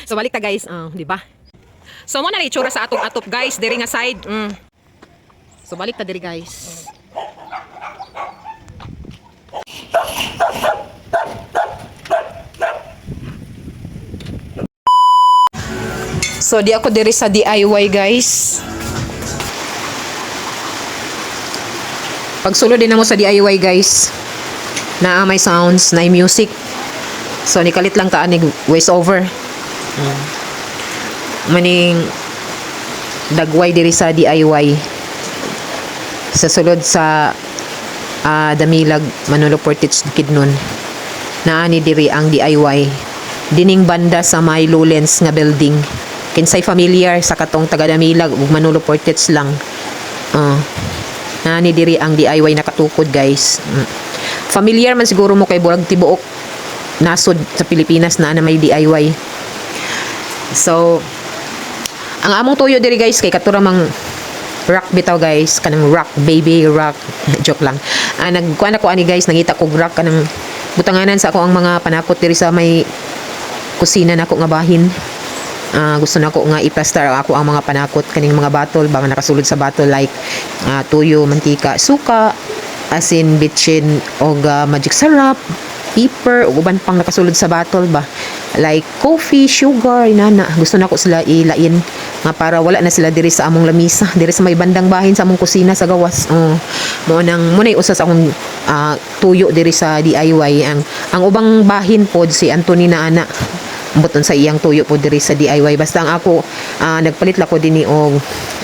So balik ta, guys, di ba? So mo na itsura sa atong atop, guys, diri nga side. So balik ta diri, guys. So di ako diri sa DIY, guys. Pagsulod din mo sa DIY, guys. Naa may sounds, na music. So nikalit lang ta anig voice over. Maning dagway diri sa DIY. Sa sulod sa Damilag, Manolo Fortich, Bukidnon. Naa ni diri ang DIY. Dining banda sa may Lowlands nga building. Kinsay familiar sa katong taga Damilag ug Manolo Fortich lang. Naa ni diri ang DIY nakatukod, guys. Familiar man siguro mo kay burag tibuok nasod sa Pilipinas na na may DIY. So ang among tuyo diri, guys, kay katura mang rock bitaw, guys, kanang rock baby rock, joke lang. Nagkuan ako ani, guys, nangita kog rock kanang butanganan sa ako ang mga panakot diri sa may kusina nako nga bahin. Gusto nako nga i-plaster ako ang mga panakot kaning mga bottle ba nga nakasulod sa bottle like tuyo, mantika, suka, asin, bitchin og magic sarap, pepper ug uban pang nakasulod sa bottle ba like coffee, sugar, inana. Gusto nako sila ilain nga para wala na sila diri sa among lamisa, diri sa may bandang bahin sa among kusina sa gawas. Oh, mo nang mo nay usa sa akong tuyo diri sa DIY. Ang ubang bahin pod si Anthony na ana buton sa iyang tuyo po diri sa DIY. Basta ang ako, nagpalit lang ko dinhi og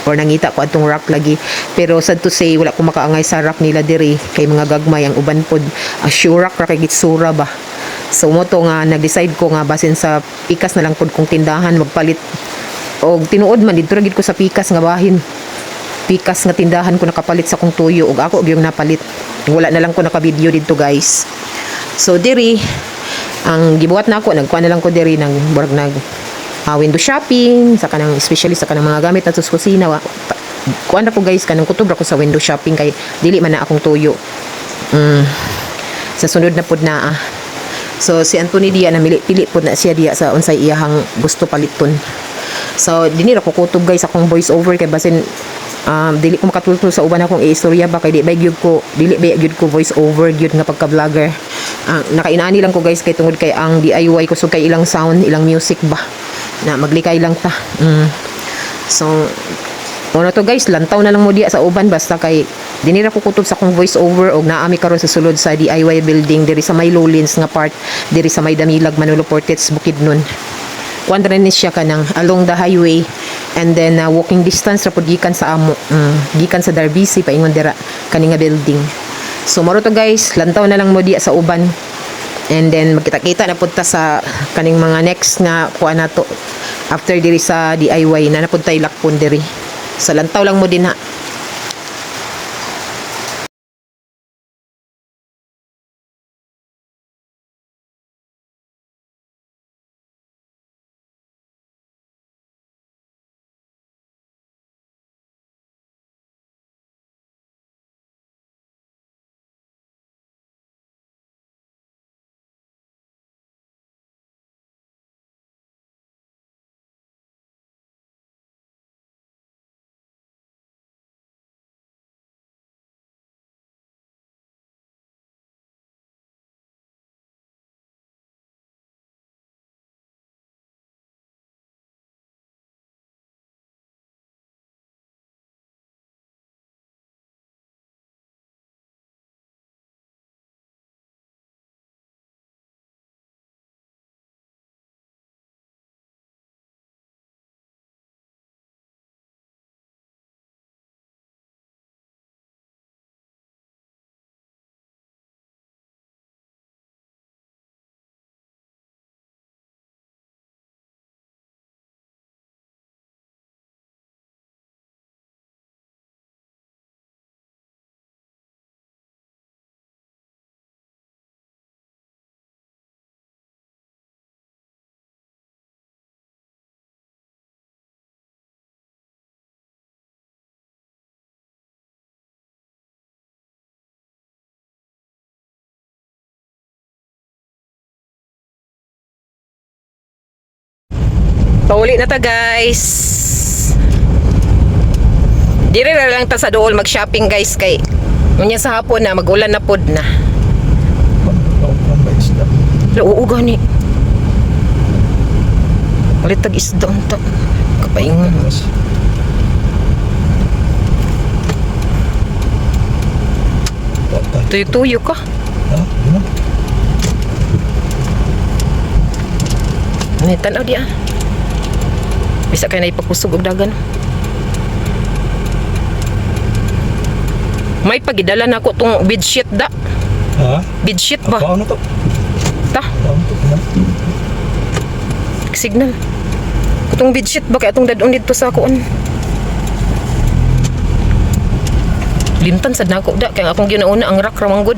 or nangita ko atong rack lagi, pero sad to say wala ko makaangay sa rack nila diri kay mga gagmay ang uban pod, sure rack ra kay gitsura ba. So mo to nga nag-decide ko nga basin sa pikas na lang pod kong tindahan magpalit, og tinuod man didto ra gid ko sa pikas nga bahin, pikas nga tindahan ko nakapalit sa kong tuyo, ug ako gyud napalit. Wala na lang ko naka-video didto, guys. So diri ang gibuhat na ako, nagkuha na lang ko diri ng murag nag window shopping sa kanang especially sa kanang mga gamit nato sa kusina. Kuan na ko, guys, kanang kutob ra ko sa window shopping kay dili man na akong tuyo. Sa sunod na pud na. So si Anthony diya namili pili pud na siya diya sa unsay iyahang gusto paliton. So dinhi ra ko kutob, guys, akong voice over kay basin dili ko makatultol sa uban akong iistorya ba kay di ba gyud ko dili ba gyud ko voice over gyud nga pagka vlogger. Nakainaani lang ko, guys, kay tungod kay ang DIY ko so kay ilang sound, ilang music ba na maglikay lang ta. So mao na to, guys, lantaw na lang mo diya sa uban, basta kay dinhi ra ko kutob sa akong voice over og naami karon sa sulod sa DIY building diri sa may Lowlands nga part diri sa may Damilag, Manolo Fortich, Bukidnon. Kuan ra ni siya kanang along the highway and then walking distance ra pud gikan sa amo, gikan sa Darbisi paingon dira kani nga building. So moro to, guys, lantaw na lang mo diya sa uban and then magkita-kita na pud ta sa kaning mga next nga kuan nato after diri sa DIY na napud tay lakpon diri. Sa lantaw lang mo din ha. Pauli na ta, guys. Dire na lang ta sa dool mag-shopping, guys, kay unya sa hapon na magulan na pod na. Ang ba isda? Oo gani. Palit tag isda unta. Kapaingon. Mas. Tuyo-tuyo ka. Ha? Yun na. Ano tanaw di ah. Bisa kay na ipakusog og dagan. May pagidala na ako tong bedsheet da. Ha? Bedsheet ba? Paano to? Ta, Paano to? Ano? Signal. Katong bedsheet ba kay atong dadon didto sa kuan. Limtan sad nako da kay ang akong ginauna ang rack ra man gud.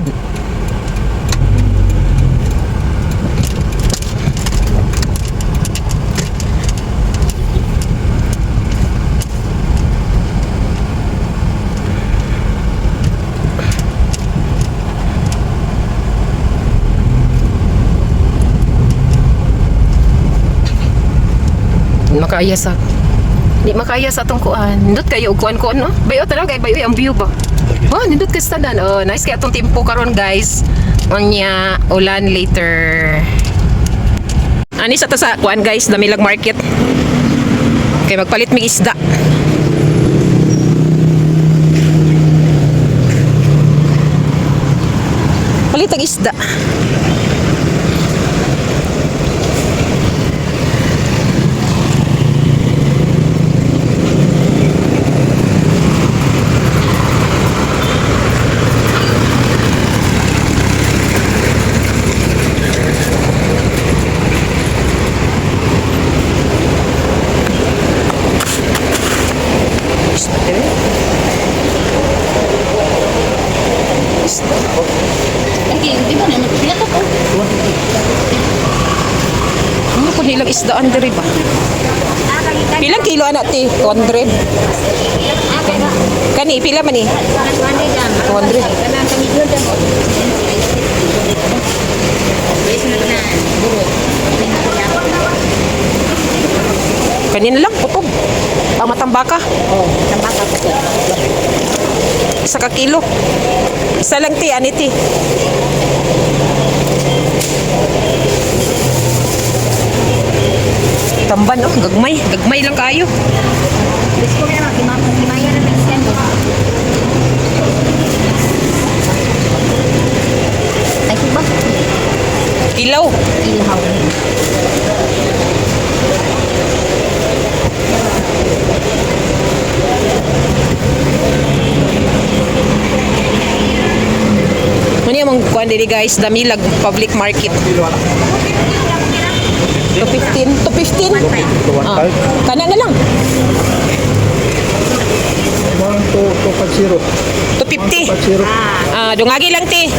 Makaya sa Di makaya sa atong kuan. Nindot kayo og kuan-kuan no. Bayo tanaw kay bayo ang view ba. Oh, nindot kay sa tanan. Oh, nice kay atong timpo karon, guys. Unya ulan later. Ani sa ta sa kuan, guys, Damilag Market. Kay magpalit mig isda. Palit ang isda. Isda dire. Isda. Lagi, di ba naman? Pila to po? Ano ko nilang isdaan diri ba? Pilang kilo anak ti? 200. Kani pila man ni? 200. Kanina lang putog. Ang matambaka. Oh, tambaka po. Isa ka kilo. Isa lang ti, ani ti. Tamban oh, gagmay. Gagmay lang kayo. Gusto ko na kimaya na ng Ay, ba? Ilaw. Ilhaw. Mani among kuan diri, guys, Damilag Public Market. 215, 215. Ah, kana na lang. 1, 2, 2, 5, 0. 250. 5, 0. Ah, dungagi lang ti.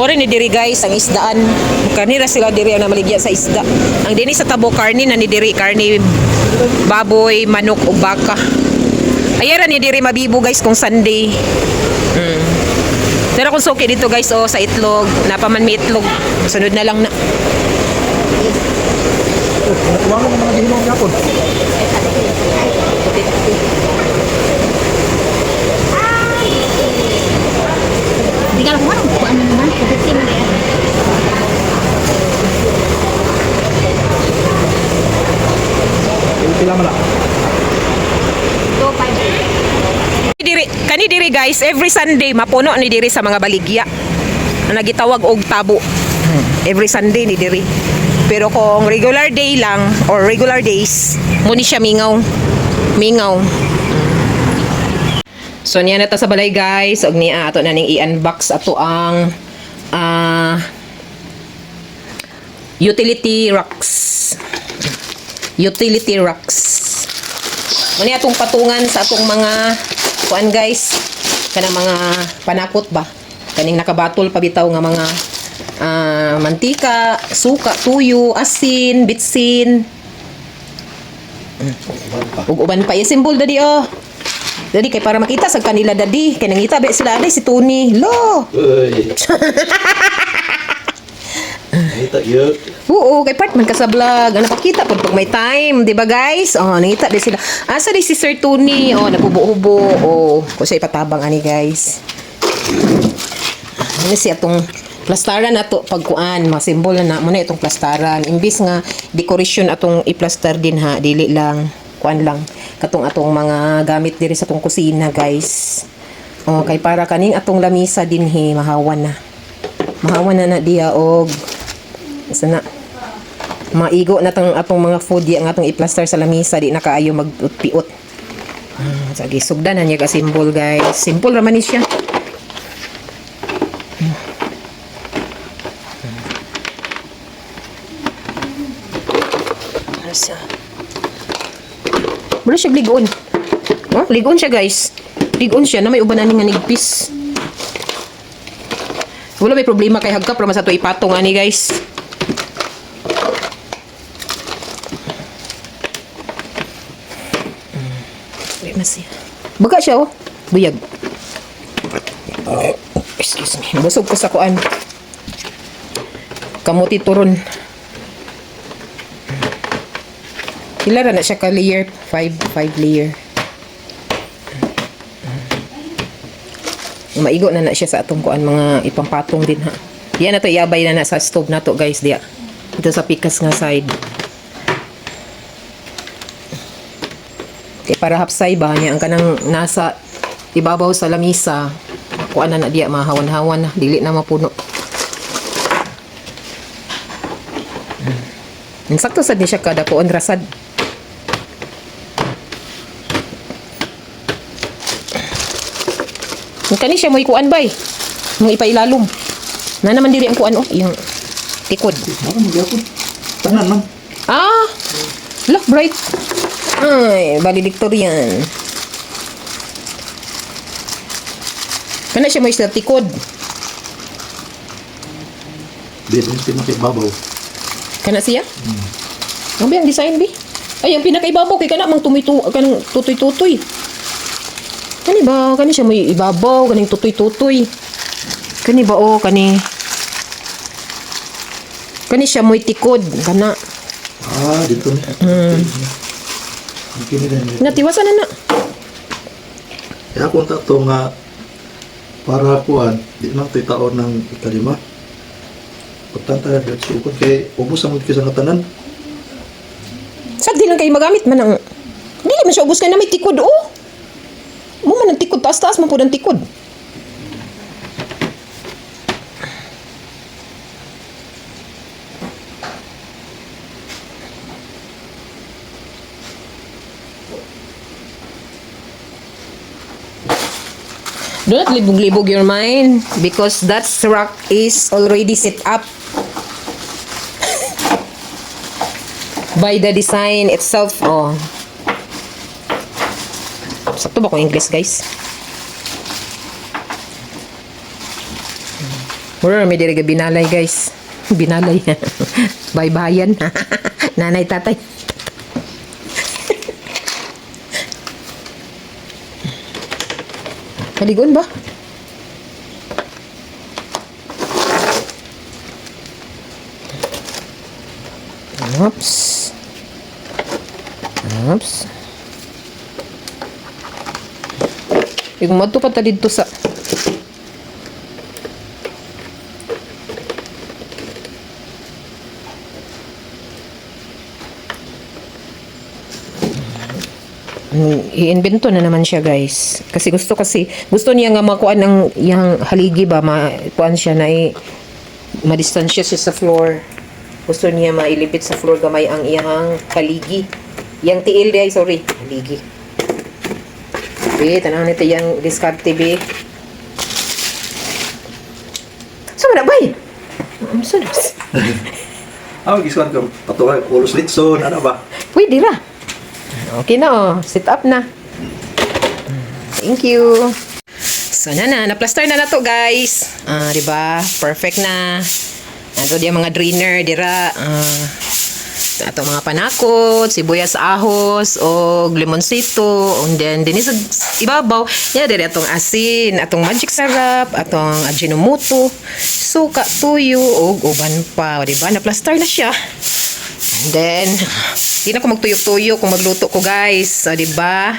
Mora ni diri, guys, ang isdaan. Kanira sila diri ang namaligya sa isda. Ang dinhi sa tabo karni na ni diri karni baboy, manok ug baka. Ayara ni diri mabibo, guys, kung Sunday. Pero kung suki dito, guys, oh, sa itlog, napaman may itlog. Sunod na lang na. Oh, nakuha mo ang mga gihinong yapon. Hindi ka lang kung anong ano naman. 250 mo na yan. Pila man na. 2.5. Diri, kani diri, guys, every Sunday mapuno ni diri sa mga baligya. Na nagitawag og tabo. Every Sunday ni diri. Pero kung regular day lang or regular days, mo ni siya mingaw. Mingaw. So niya na ta sa balay, guys, og niya ato na ning i-unbox ato ang utility racks. Utility racks. Muna atong patungan sa atong mga kuan, guys. Kanang mga panakot ba? Kaning nakabatol pa bitaw nga mga mantika, suka, tuyo, asin, bitsin. Ug uban pa i-symbol dadi oh. Dadi kay para makita sa kanila dadi kay nangita ba sila aday si Tony. Lo. Uy. Nangita yun. Oo, kay part man ka sa vlog. Ano pakita pud pag may time, di ba guys? Oh, nangita din sila. Asa di si Sir Tony? Oh, nagubo-hubo. Oh, ko siya ipatabang ani guys. Ano siya atong plastaran ato pagkuan, mga simbol na na mo na itong plastaran. Imbis nga decoration atong iplastar din ha, dili lang kuan lang katong atong mga gamit diri sa atong kusina, guys. Oh, kay para kaning atong lamisa dinhi mahawan na. Mahawan na na diya og isa na maigo na tang atong mga food diya nga atong iplastar sa lamisa di na kaayo magpiot. Ah, sige, sugdan na niya ka symbol guys. Simple ra man ni siya. Ano siya? Wala siya ligon. Oh, ligon siya guys. Ligon siya na may uban ani nga nigpis. Wala may problema kay hagkap ra man sa to ipatong ani guys. Wait, mas siya. Baga siya oh. Buyag. Excuse me. Busog ko sa kuan. Kamuti turon. Pila ra na siya ka layer? 5 layer. Maigo na na siya sa atong kuan mga ipampatong din ha. Diyan na to iabay na na sa stove na to guys diya. Dito sa pikas nga side. Kay para hapsay ba niya ang kanang nasa ibabaw sa lamisa. Kuan na na diya mahawan-hawan na dili na mapuno. Sakto sad ni siya kada kuon rasad. Ang kani siya mo'y kuan bay. Mo ipailalom. Na naman diri ang kuan oh, yung tikod. Ano mo gyapon? Tanan man. Ah! Look, bright. Ay, valedictorian. Kana siya mo isla tikod. Di, yung pinakaibabaw. Kana siya? Ang ba ang design bi? Ay, ang pinakaibabaw kay kana mang tumito kanang tutoy-tutoy. Kani ba? Kani siya may ibabaw, kaning tutoy-tutoy. Kani ba oh, kani. Kani siya mo'y tikod, kana. Ah, dito ni. Ang kini na ni. Natiwasan na na. Kaya kung to nga para kuan, di lang to'y taon ng ikalima. Pagtanta na dito sa ukon kay ubos ang sa nga tanan. Sa di lang kayo magamit man ang dili man siya ubos kay na may tikod oh. Mo man ang tikod taas-taas man pud ang tikod. Do not libog-libog your mind because that rock is already set up by the design itself. Oh. Sakto ba kung English, guys? Mura may diri ga binalay, guys. Binalay. Baybayan. Nanay, tatay. Maligon ba? Oops. Oops. Yung madto pa ta didto sa i-invento na naman siya guys kasi gusto niya nga makuan ang yang haligi ba makuan siya na i madistansya siya sa floor. Gusto niya mailibit sa floor gamay ang iyang haligi, yang tiil di ay, sorry, haligi. Be, tanaw nito yang diskarte be. So na bay. Unsa na? Ah, gisuan ka patuhay ulos litson ano ba? Pwede ra. Okay na oh. Sit up na. Thank you. So na na, na-plaster na na to guys. Ah, di ba? Perfect na. Ando diya mga drainer dira. Ah, Atong mga panakot, sibuyas, ahos, og limonsito, and then dinhi sa ibabaw, ya diri atong asin, atong Magic Sarap, atong Ajinomoto, suka, tuyo, og uban pa, o, di ba? Na-plaster na siya. And then, di na ko magtuyok-tuyok kung magluto ko, guys. O, di ba?